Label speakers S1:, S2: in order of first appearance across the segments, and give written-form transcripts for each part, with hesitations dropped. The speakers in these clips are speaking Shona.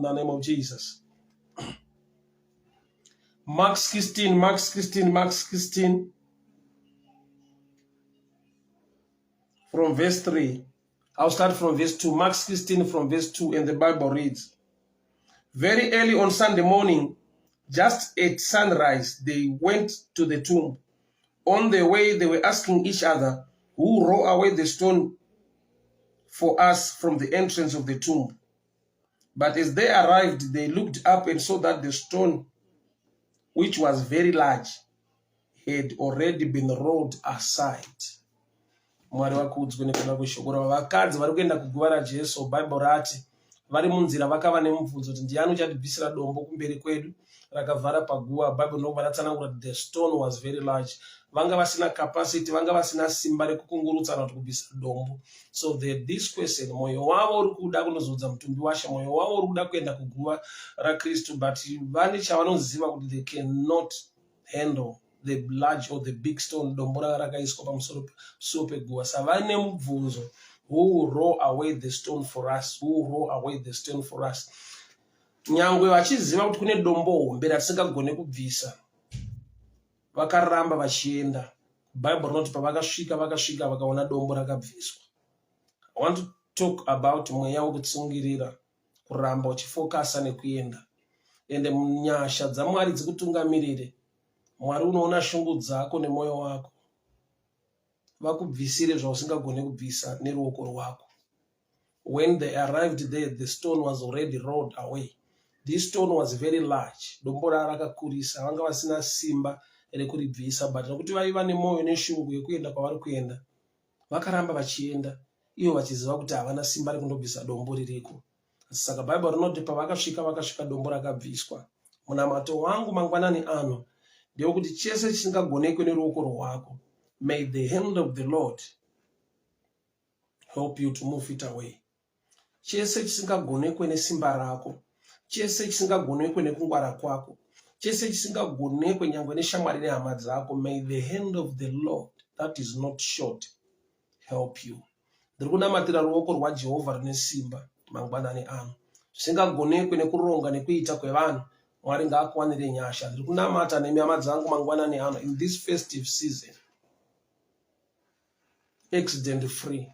S1: the name of Jesus. Mark 16, Mark 16, Mark 16, from verse 3. I'll start from verse 2. Mark 16 from verse 2, and the Bible reads, "Very early on Sunday morning, just at sunrise, they went to the tomb. On the way, they were asking each other, 'Who roll away the stone for us from the entrance of the tomb?' But as they arrived, they looked up and saw that the stone, which was very large, had already been rolled aside." Mwari vakudzwe nekuda kweshoko ravo. Vakadzi vari kuenda kuguva raJesu, Bhaibheri rati vari munzira vakava nemubvunzo kuti, "Ndiani uchatibvisira dombo kumberi kwedu rakavhara paguva?" Bhaibheri ndokubva ratsanangura kuti the stone was very large. Vanga vasina capacity, vanga vasina simba rekukungurutsa kana kuti kubvisa dombo. So this question, mwoyo wavo uri kuda kunozodza mutumbi waShe, mwoyo wavo uri kuda kuenda kuguva raKristu, but vane chavanoziva kuti they cannot handle the large or the big stone, dombo ranga rakaiswa pamusoro peguva. Saka vane mubvunzo, "Who will roll away the stone for us? Who will roll away the stone for us?" Nyangwe vachiziva kuti kune dombo hombe ratisingagone kubvisa, vakaramba vachienda. Bhaibheri rinoti pavakasvika, vakasvika vakaona dombo rakabviswa. I want to talk about mweya wekutsungirira, kuramba uchifokasa nekuenda. Ende nyasha dzaMwari dzikutungamirire. Mwari unoona shungu dzako nemwoyo wako, vakubvisire zvausingagone kubvisa neruoko rwako. When they arrived there, the stone was already rolled away. This stone was very large. Dombo raa rakakurisa, vanga vasina simba rekuribvisa, but nokuti vaiva nemwoyo neshungu yekuenda kwavari kuenda, vakaramba vachienda ivo vachiziva kuti havana simba rekundobvisa dombo ririko. Saka Bhaibheri rinoti pavakasvika, vakasvika dombo rakabviswa. Munamato wangu mangwanani ano ndewekuti chese chisingagonekwe neruoko rwako, may the hand of the Lord help you to move it away. Chese chisingagonekwe nesimba rako, chese chisingagonekwe nekungwara kwako, chese chisingagonekwe nyangwe neshamwari nehama dzako, may the hand of the Lord that is not short help you. Ndiri kunamatira ruoko rwaJehovha rune simba mangwanani ano. Zvisingagonekwe nekuronga nekuita kwevanhu, Mwari ngaakuwanire nyasha. Ndiri kunamata nemi, hama dzangu, mangwanani ano, in this festive season, accident free.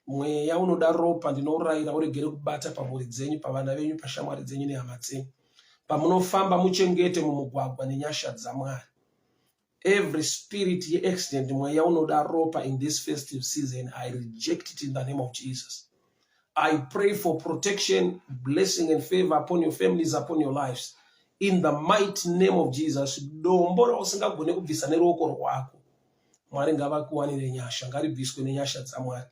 S1: Mweya unoda ropa ndinourayira uregere kubata pamhuri dzenyu, pavana venyu, pashamwari dzenyu nehama dzenyu. Pamunofamba, muchengete mumugwagwa nenyasha dzaMwari. Every spirit yeaccident, mweya unoda ropa, in this festive season, I reject it in the name of Jesus. I pray for protection, blessing and favor upon your families, upon your lives, in the mighty name of Jesus. Dombo rausingagone kubvisa neruoko rwako, Mwari ngavakuwanire nyasha, ngaribviswe nenyasha dzaMwari.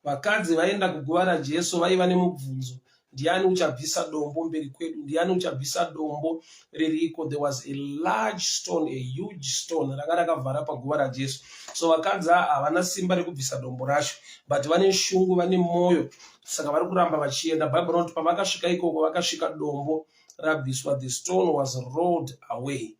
S1: Vakadzi vaenda kuguva raJesu vaiva nemubvunzo, "Ndiani uchabvisa dombo mberi kwedu? Ndiani uchabvisa dombo ririko?" There was a large stone, a huge stone ranga rakavhara paguva raJesu. So vakadzi ava havana simba rekubvisa dombo racho, but vane shungu, vane mwoyo, saka vari kuramba vachienda. Bhaibheri rinoti pavakasvika ikoko, vakasvika dombo rabviswa. The stone was rolled away.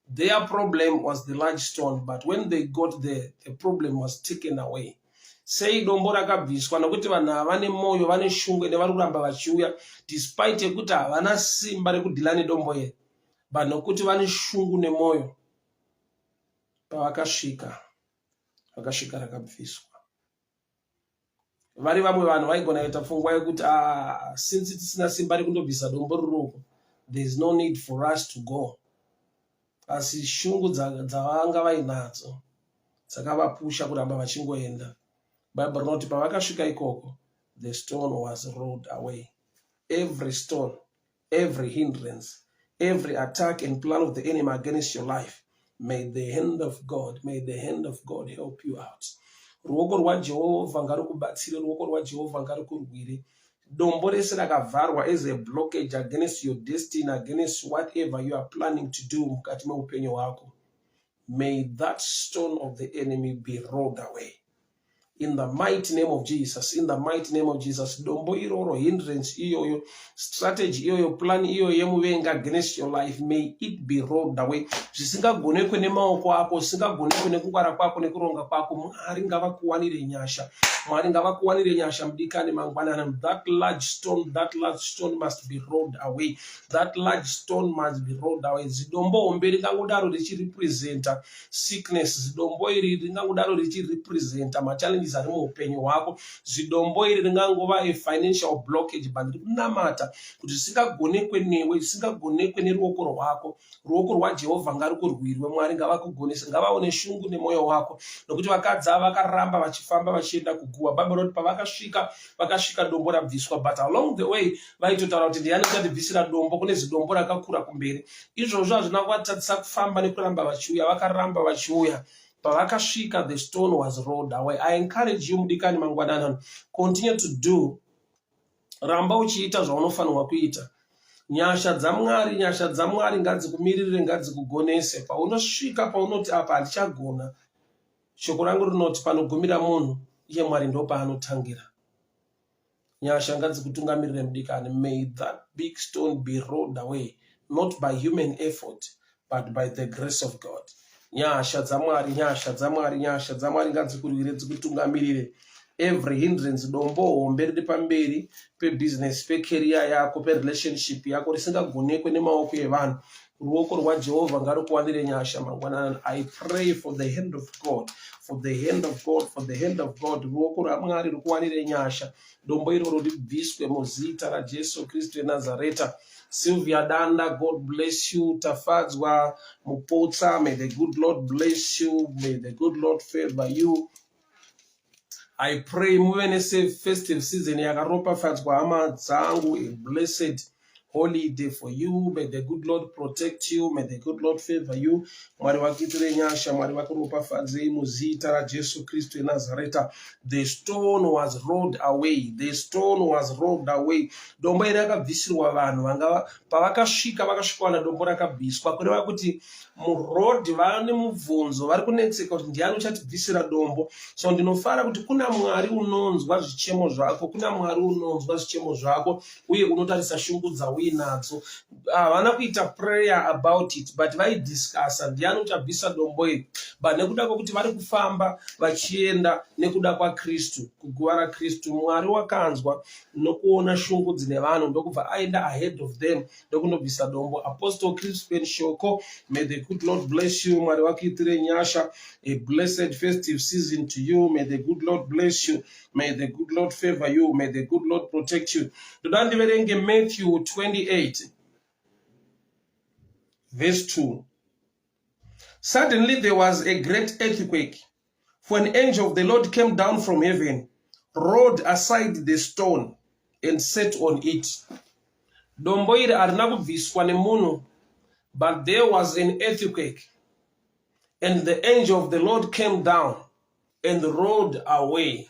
S1: Their problem was the large stone, but when they got there, the problem was taken away. Sei dombo rakabviswa? Nokuti vanhu ava vane mwoyo, vane shungu, ende vari kuramba vachiuya despite yekuti havana simba rekudhila nedombo iri, but nokuti vane shungu nemwoyo, pavakasvika, vakasvika rakabviswa. Vari vamwe vanhu vaigona kuita pfungwa yekuti, "Ah, since tisina simba rekundobvisa dombo riroko, there is no need for us to go." Asi shungu dzavanga vainadzo dzakavapusha kuramba vachingoenda. Bhaibheri rinoti pavakasvika ikoko, the stone was rolled away. Every stone, every hindrance, every attack and plan of the enemy against your life, may the hand of God, may the hand of God help you out. Ruoko rwaJehovha ngarukubatsire, ruoko rwaJehovha ngarukurwire. Dombo rese rakavharwa as a blockage against your destiny, against whatever you are planning to do mukati meupenyu hwako, may that stone of the enemy be rolled away in the mighty name of Jesus, in the mighty name of Jesus. Dombo iroro, hindrance iyoyo, strategy iyoyo, plan iyoyo yemuvengi against your life, may it be rolled away. Zvisingagonekwe nemaoko ako, zvisingagonekwe nekungwara kwako nekuronga kwako, Mwari ngavakuwanire nyasha. Mwari ngavakuwanire nyasha mudikani mangwanani. That large stone, that large stone must be rolled away. That large stone must be rolled away. Zidombo hombe ringangodaro richirepresenta sickness. Zidombo iri ringangodaro richirepresenta machallenges ari muupenyu hwako. Zidombo iri ringangova a financial blockage, but ndiri kunamata kuti zvisingagonekwe newe, zvisingagonekwe neruoko rwako, ruoko rwaJehovha ngarukurwirwe. Mwari ngavakugonese, ngavaone shungu nemwoyo wako, nokuti vakadzi ava vakaramba vachifamba vachienda kuguva. Bhaibheri roti pavakasvika, vakasvika dombo rabviswa, but along the way vaitotaura kuti, "Ndiani uchatibvisira dombo? Kune zidombo rakakura kumberi." Izvozvo hazvina kuvatadzisa kufamba nekuramba vachiuya. Vakaramba vachiuya. Pavakasvika, the stone was rolled away. I encourage you, mudikani mangwanana, continue to do, ramba uchiita zvaunofanirwa kuita. Nyasha dzaMwari, nyasha dzaMwari ngadzikumiririre, ngadzikugonese. Paunosvika paunoti, "Apa handichagona," shoko rangu rinoti panogumira munhu, iye Mwari ndo paanotangira. Nyasha ngadzikutungamirire, mudikani. May that big stone be rolled away, not by human effort, but by the grace of God. Nyasha dzaMwari, nyasha dzaMwari, nyasha dzaMwari ngadzikurwire, dzikutungamirire. Every hindrance, dombo hombe riri pamberi pebhizinesi, pecareer yako, perelationship yako, risingagonekwe nemaoko evanhu, ruoko rwaJehovha ngarukuwanire nyasha mangwanani. I pray for the hand of God, for the hand of God, for the hand of God. Ruoko rwaMwari rukuwanire nyasha, dombo iroro ribviswe muzita raJesu Kristu eNazareta. Sylvia Danda, God bless you. Tafadzwa Mupotsa, may the good Lord bless you, may the good Lord favor you. I pray muve nefestive season yakaropafadzwa, hama dzangu. A blessed holiday for you. May the good Lord protect you, may the good Lord favor you. Mwari vakuitire nyasha, Mwari vakuropafadzei muzita raJesu Kristu eNazareta. The stone was rolled away, the stone was rolled away. Dombo iri rakabvisirwa vanhu vanga pavakasvika, vakasvika wana dombo rakabviswa, kureva kuti muroad vane mubvunzo, vari kunetseka kuti ndiani uchatibvisira dombo. So ndinofara kuti kuna Mwari unonzwa zvichemo zvako, kuna Mwari unonzwa zvichemo zvako uye unotarisa shungu dzauinadzo. Havana kuita prayer about it, but vaidiscussa, "Ndiani uchabvisa dombo iri?" But nekuda kwekuti vari kufamba vachienda nekuda kwaKristu, kuguva raKristu, Mwari wakanzwa nokuona shungu dzine vanhu, ndokubva aenda ahead of them, ndokunobvisa dombo. Apostle Crispin Shoko, may the good Lord bless you. Mwari vakuitire nyasha. A blessed festive season to you. May the good Lord bless you, may the good Lord favor you, may the good Lord protect you. Ndoda ndiverenge Matthew 28 verse 2. Suddenly there was a great earthquake, for an angel of the Lord came down from heaven, rolled aside the stone and sat on it. Dombo iri harina kubviswa nemunhu, but there was an earthquake and the angel of the Lord came down and rolled away.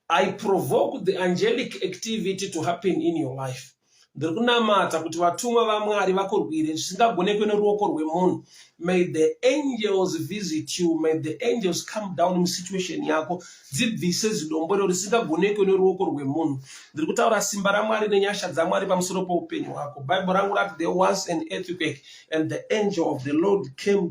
S1: I provoke the angelic activity to happen in your life. Ndiri kunamata kuti vatumwa vaMwari vakurwire zvisingagonekwe neruoko rwemunhu. May the angels visit you, may the angels come down musituation yako, dzibvise zidombo iro risingagonekwe neruoko rwemunhu. Ndiri kutaura simba raMwari nenyasha dzaMwari pamusoro poupenyu hwako. Bible rangu rati there was an earthquake and the angel of the Lord came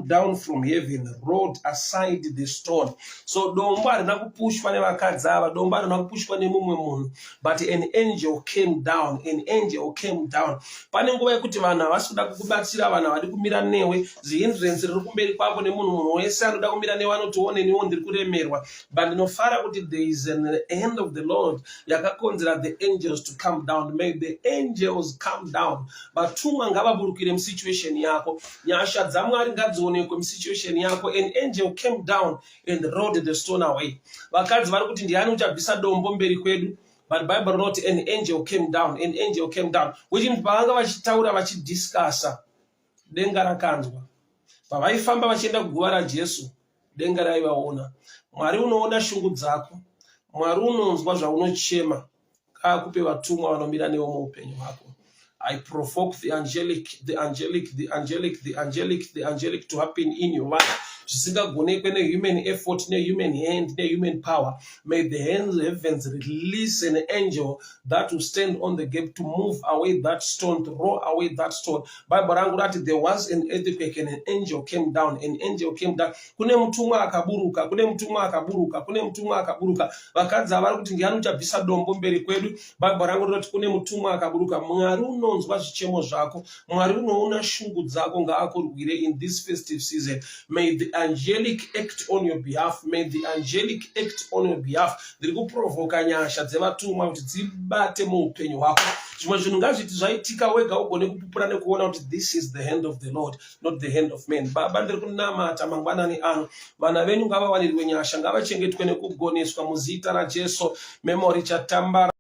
S1: down from heaven, rolled aside the stone. So dombo harina kupushwa nevakadzi ava, dombo harina kupushwa nemumwe munhu, but an angel came down, an angel came down. Pane nguva yekuti vanhu havasi kuda kukubatsira, vanhu havadi kumira newe, zihindrance riri kumberi kwako nemunhu, munhu wese anoda kumira newe anotione niwo ndiri kuremerwa. But ndinofara kuti there is an hand of the Lord yakakonzera the angels to come down. May the angels come down. Vatumwa ngavaburukire musituation yako, nyasha dzaMwari ngadzionekwe musituation yako. An angel came down and rolled the stone away. Vakadzi vari kuti, "Ndiani uchabvisa dombo mberi kwedu?" But Bible rinoti an angel came down, an angel came down, which means pavanga vachitaura, vachidiscussa, denga rakanzwa. Pavaifamba vachienda kuguva raJesu, denga raivaona. Mwari unoona shungu dzako, Mwari unonzwa zvaunochema, ngaakupe vatumwa vanomira newe muupenyu hwako. I provoke the angelic, the angelic, the angelic, the angelic, the angelic to happen in your life. Zvisingagonekwe nehuman effort, nehuman hand, nehuman power. May the hands heavens release an angel that will stand on the gap to move away that stone, to roll away that stone. Bible rangu rati there was an earthquake and an angel came down. An angel came down. Kune mutumwa akaburuka, kune mutumwa akaburuka, kune mutumwa akaburuka. Vakadzi ava vari kuti, "Ndiani uchabvisa dombo mberi kwedu?" Bhaibheri rangu rinoti kune mutumwa akaburuka. Mwari unonzwa zvichemo zvako, Mwari unoona shungu dzako, ngaakurwire in this festive season. May the angelic act on your behalf. May the angelic act on your behalf. Ndiri kuprovoka nyasha dzevatumwa kuti dzibate muupenyu hwako. Zvimwe zvinhu ngazviti zvaitika wega ugone kupupura nekuona kuti this is the hand of the Lord, not the hand of man. Baba, ndiri kunamata mangwanani ano, vana venyu ngavawanirwe nyasha, ngavachengetwe nekugoneswa muzita raJesu. Memory Chatambara.